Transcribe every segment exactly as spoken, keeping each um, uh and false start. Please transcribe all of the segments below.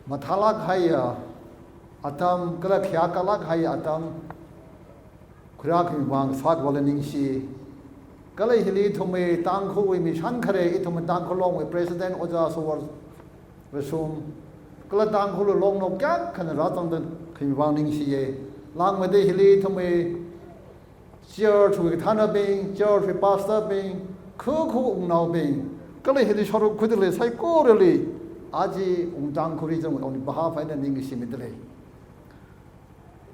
mathālāk kahaiya atam, kala khayākalāk kahaiya atam, khuirākhami vang sākhavāla ningshi. Kala hili ithumwui Tangkhulwui mi shānkharei, ithum Tangkhul Longwui President Ojā Sowor Rashum, kala Tangkhul Longnao kayākhana rāzangda khami vang ningshiya. Langmeida hili ithumwui church wui kathānabing, church wui pastor bing, khukhu wungnaobing, kala hili shāruk khuida khalei saikorali, aja Ungtang Khuri zangwui on behalf eina ningshimida lei.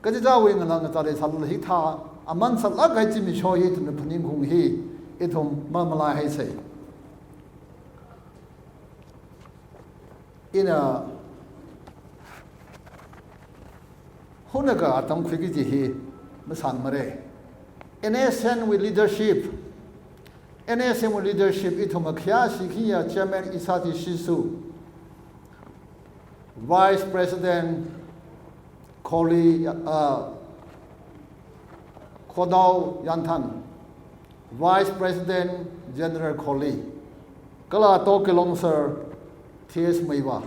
Kachichāwui ngalā ngachāli sālala hithā aman sālāk kahai zimiksho hi ithumna phaningkhaung hi ithum mamalaihaisei. Ina hunakha atam khuiki kaji hi masāngmara. N S N wui leadership, N S N wui leadership ithum akhayā shikhayā Chairman Isaji Shisu, Vice President Kholi, uh, Khodao Yanthang, Vice President General Kholi, kala Tokilong Sir T S Muivah.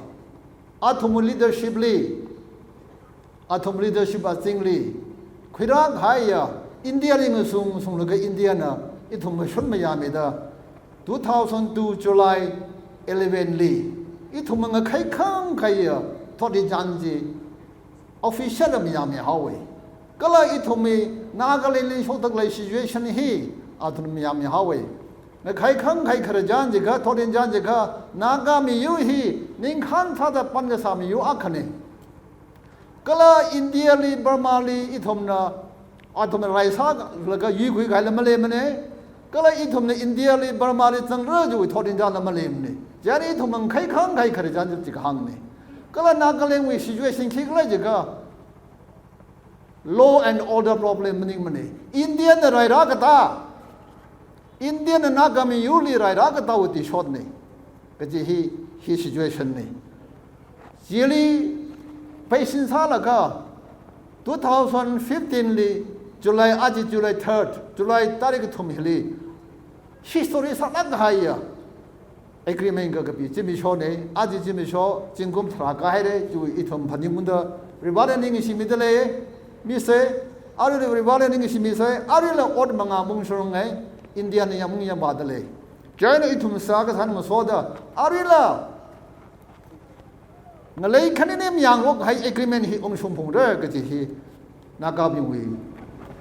Athum leadership li, athum leadership azingli, khuirākahaiya India li ngasung sunglaga India na ithum mashun mayāmida, two thousand two July eleven li, ithum ngakhai khangkhaiya thotrinchān chi official la mayāmihaowa. Kala ithumwui Nagaland li shokda khalei situation hi athum mayāmihaowa. Ngakhai khangkhai khararchān jiakha, thotrinchān jiakha, Naga miyur hi ningkhān sāda pan kasā miyur akhana. Kala India li, Burma li, ithumna, athumna rai sālaga yuikhui kahaila maleimana. Kala ithumna India li, Burma li zangra chiwui thotrinchānla maleimana. Chieina ithum ngakhai khangkhai khararchān chi kahāngna. Kala Nagaland wui situation khikhala jiakha, law and order problem maningmana. India na rairā katā, India na Naga miyurli rairā katā wui tishotna kaji hi, hi situation na. Chili pheisin sālaga two thousand fifteen li July, aja July third, July tarik kathum hili history sālāk kahaiya agreement kakapi zimikshona. Aja zimiksho zingkum tharā kāhaira, chiwui ithum phaningungda Varivarali ningshimida lei. Misa, aruila Varivarali ningshimisa, aruila ot mangā mung shurunga, India na yāmung yāmvāda lei. Chieina ithum sā kasāna masoda, aruila ngalei khanini mayangrok kahai agreement hi ungshungphungra kaji hi Nagabingwui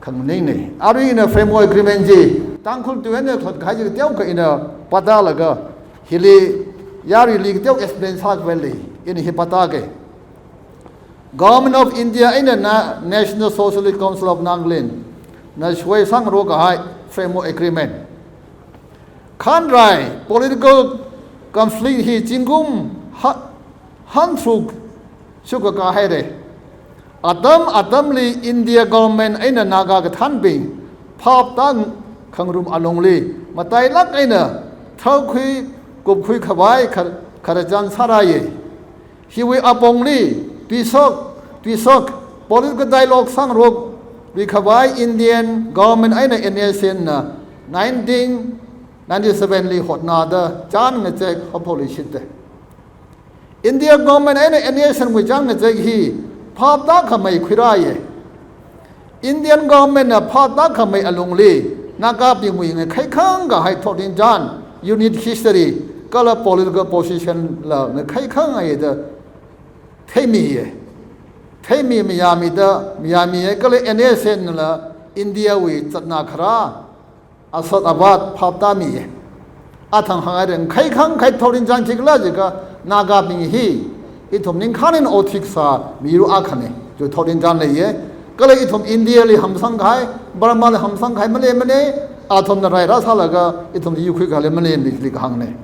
khanganingna. Arui ina framework agreement chi Tangkhul tui eina khalot kahai chi kateokha ina patālaga hili yaruili kateo explain sākhavai lei. Ina hi patāga. Government of India eina Na-, National Socialist Council of Nagaland na shuisāngarok kahai framework agreement. Khanrai political conflict hi zingkum ha-, hangtharuk shukkakā haira. Atam atamli India government eina Naga kathānbing phaptākhangarum alungli matailāk eina tharkhui kupkhui khavai khar-, khararchān sārāya. Hiwui apongli tuishok, tuishok political dialogue sāngarokluikhavai Indian government eina N S N na nineteen ninety-seven li hotnada chān ngazek haophokluishitta. India government eina N S N wui chān ngazek hi phaptākhamei khuirāya. Indian government na phaptākhamei alungli Nagabingwui ngakhai khangkahai thotrinchān, unit history, kala political position la ngakhai khangaida theimiya. Theimi mayāmida, mayāmiya kala N S N la India wui zatna kharā asot avat phaptāmiya. Athang hāngngaida ngakhai khangkahai thotrinchān khikhala jiakha Nagabing hi ithum ningkhān eina otsak sā miyur akhana. Chiwui thotrinchān leiya. Kala ithum India li hamsangkahai, Burma li hamsangkahai maleimana, athumna rairā sālaga ithum yuikhui kahaila maleimana chili kahāngna.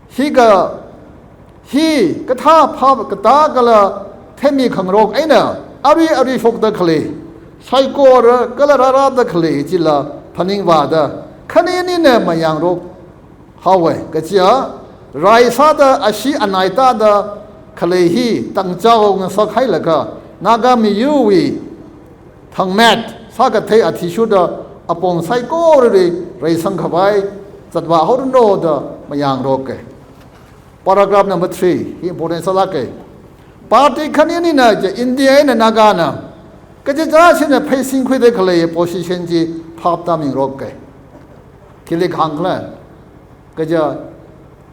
Hika, hi kathā phap katā kala theimi khangarok eina arui arui shokda khalei saikora kala rārāda khalei chila phaningvāda khaninina mayangrok haowa. Kachiya, rai sāda ashee anai tāda khalei hi tangchao ngasak hailaga Naga miyurwui thangmet sākathei athishurda apong saikorali reisang khavai zatvā haoranu da mayangroka. Paragraph number three hi important sālāka. Party khaninina je India eina Nagana kachichāshina pheisin khuida khalei position chi phap tāmingaroka. Khili kahāng khala, kaja,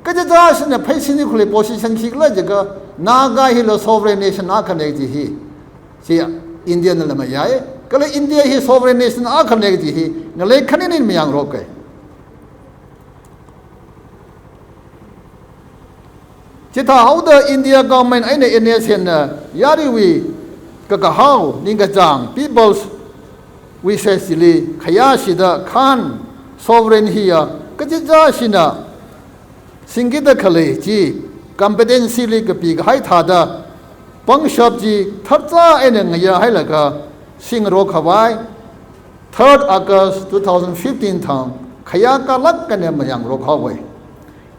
kachichāshina pheisin khuilei position khikhala jiakha, Naga hila sovereign nation akhana ji hi, chi India nala mayāi. Kala India hi sovereign nation akhana ji hi ngalei khanini mayangaroka. Chithāhaoda India government eina N S N na yaruiwui kakahao ningkachāng people's wishes chili khayāshida Khan sovereign hiya kachichāshina singkida khalei chi competency li kapikahai thāda pangshap chi tharchā eina ngayā hailaga singrokhavai third August two thousand fifteen thang khayākalāk eina mayangrokhaowa.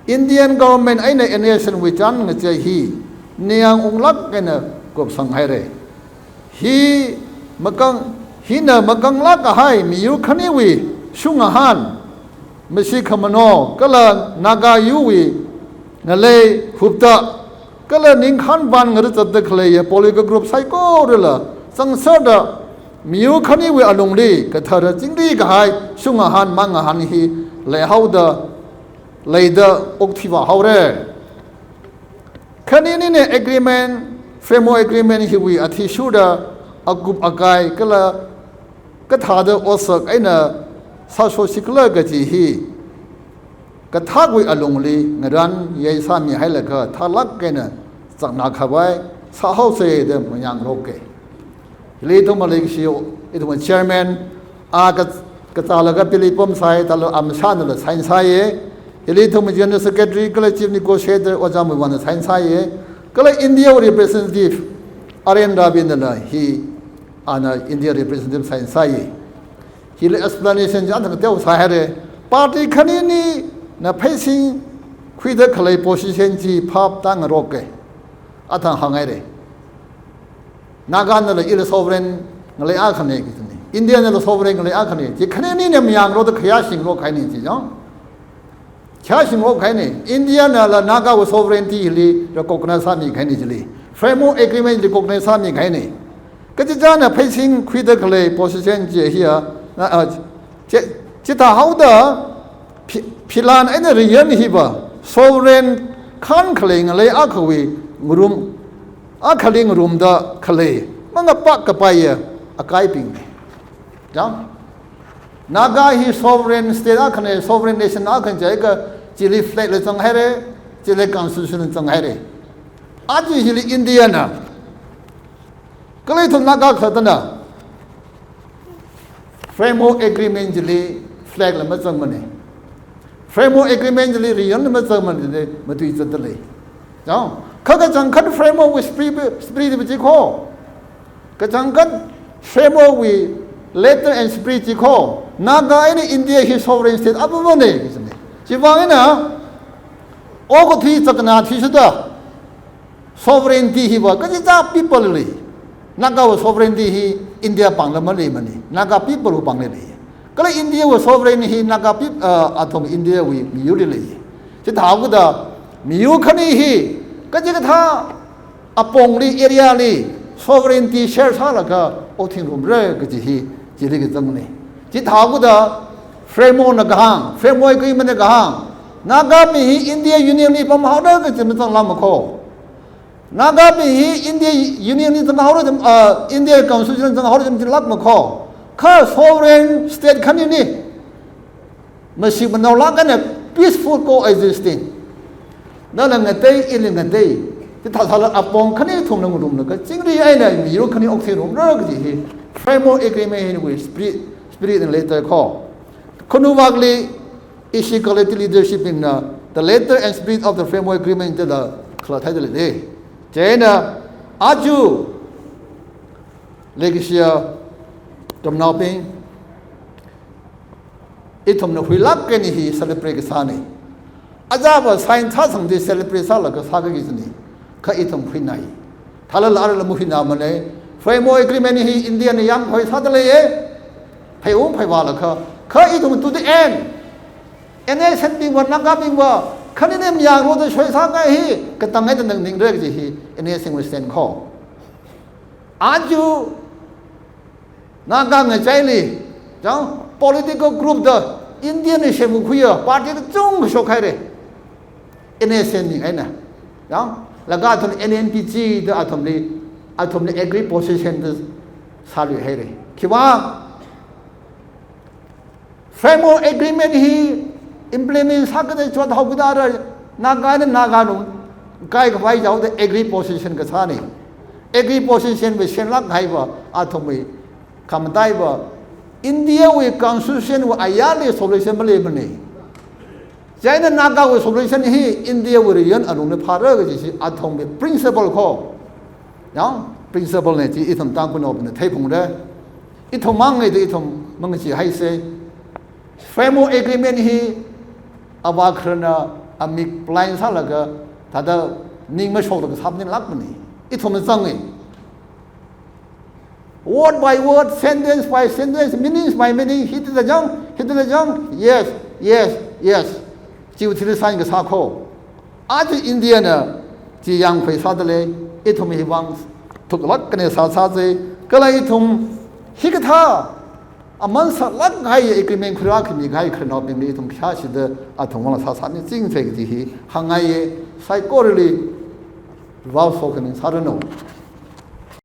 Indian government eina N S N wui chān ngachei hi ningyāng unglāk eina kupsanghaira. Hi makang, hina makanglāk kahai miyur khaniwui shungahān, mashikhamano kala Naga yurwui ngalei hupta kala ningkhān vān ngaruchatda khaleiya political group saikorala zangserda miyur khaniwui alungli kathara chingri kahai shungahān mangahān hi leihaoda, leida okthuivāhaora. Khaninina agreement, framework agreement hiwui athishurda akup akai kala kathāda otsak eina sāshosikhala kaji hi kathākwui alungli ngarān yei sāmihailaga thālāk eina chāngnākhavai sāhaosa da mayangaroka. Hili ithum leikashi, ithum chairman, a ka, kachālaga pili pamsai, thālo amshanala sign sāya. Hili ithum general secretary kala chief negotiator Ojā Muivahna sign sāya. Kala India representative R N Ravi nala hi, ana India representative sign sāya. Hili explanation chi athang teo sāhaira. Party khaninina pheisin khuida khalei position chi phap tāngaroka. Athang hānghaira. Naga nala ila sovereign ngalei akhana kajina. India nala sovereign ngalei akhana. Chi khaninina mayangrokda khayāshingrok kahaina chi jang. Khayāshingrok kahaina. India nala Nagawui sovereignty hili recognize sāmikahaina chili. Framework agreement recognize sāmikahaina. Kachichāna pheisin khuida khalei position chi hiya, na, a, chi, chithāhaoda phi, philan eina riyan hiva sovereign Khan khalei ngalei akhawui ngarum, akhali ngarumda khalei mangapak kapaiya akaibing. Jang? Naga hi sovereign state akhana, sovereign nation akhana jiakha chili flag la zanghaira, chili constitution la zanghaira. Aja hili India na, kala ithum Naga khalattana framework agreement chili flag la mazangmana. Framework agreement chili riyan la mazangmana, matuizatda lei. Jang, kha kachangkhat framework wui spirit, spirit chi kho. Kachangkhat framework wui letter and spirit chi kho, Naga eina India hi sovereign state apamana kajina. Chiwui vang eina, okathui chakna thishurda sovereignty hiva kachichā people li lei. Nagawui sovereignty hi India pāngla maleimana. Naga people wui pāngli lei. Kala Indiawui sovereign hi Naga peop-, uh, athum Indiawui miyurli lei. Chithāhaoda miyur khani hi kachikathā apongli, area li sovereignty share sālaga okthuingarumra kaji hi chili kazangna. Chithāhaoda framework na kahāng, framework agreement na kahāng, Nagabing hi India Union li pamhaora kaji mazanglākma kho. Nagabing hi India Union li zanghaora, uh, India Constitution zanghaora chi lākma kho. Kha sovereign state khanini mashik manaolāk eina peaceful coexisting. Nala ngatei, ili ngatei. Chithāsālala apong khani thumna ngarumlaga chingri eina miyur khani okthuingarumra kaji hi framework agreement hiwui spirit, spirit and letter kho. Khanuvakli ishi collective leadership bingna the letter and spirit of the framework agreement chila khalatthaida lei. Chieina aja leikashiya tamnaobing, ithumna huilāk eina hi celebrate kasāna. Ajava sign sāsang chi celebrate sālaga sāki kajina. Kha ithum huinai. Thālala arala mahuinamana. Framework agreement hi India na yangkhui sāda leiya. Pheiung pheiva lakha. Kha ithum to the end, N S N bingva, Nagabingva, Khaning mayānglu da shoisāngai hi, katang eina ningningra kaji hi, N S N wui stand kho. Aja, Naga ngachaili, chang, political group da, India li semkakhuiya, party kachungkha shokhaira. N S N wui eina. Chang, laga athum N N P G da athumli, athumli agreed position da sāluihaira. Khiwui vang, Framework Agreement hi implement sākida chot haokida rā, Naga eina Naga nung kaikhavai jaoda agreed position kasāna. Agreed position wui senlāk kahaiva, athumwui khamataiva, India wui Constitution wui ayarli solution maleimana. Chieina Naga wui solution hi India wui riyan alungli phāra kaji chi athumwui principle kho. Yang, principle na chi ithum Tangkhulnaobingna theiphungra. Ithum mang ngaida ithum mangacheehaisa. Framework Agreement hi avā khararna amik blind sālaga, thāda ning mashokda kasā maningmana. Ithumna zanga. Word by word, sentence by sentence, meanings by meaning, hithāda chang, hithāda chang, yes, yes, yes. Chiwui thili sign kasā kho. Aja India na chi yangkhui sāda lei, ithum hiwui thuklāk eina sāsāsa, kala ithum hikathā aman sālāk kahai agreement khuirākhami kahai khararnaobingli ithum khayāshida athumwui vang sāsāmi chingsa kaji hi hāngngaiya, saikorali vao sokhaning sāranu.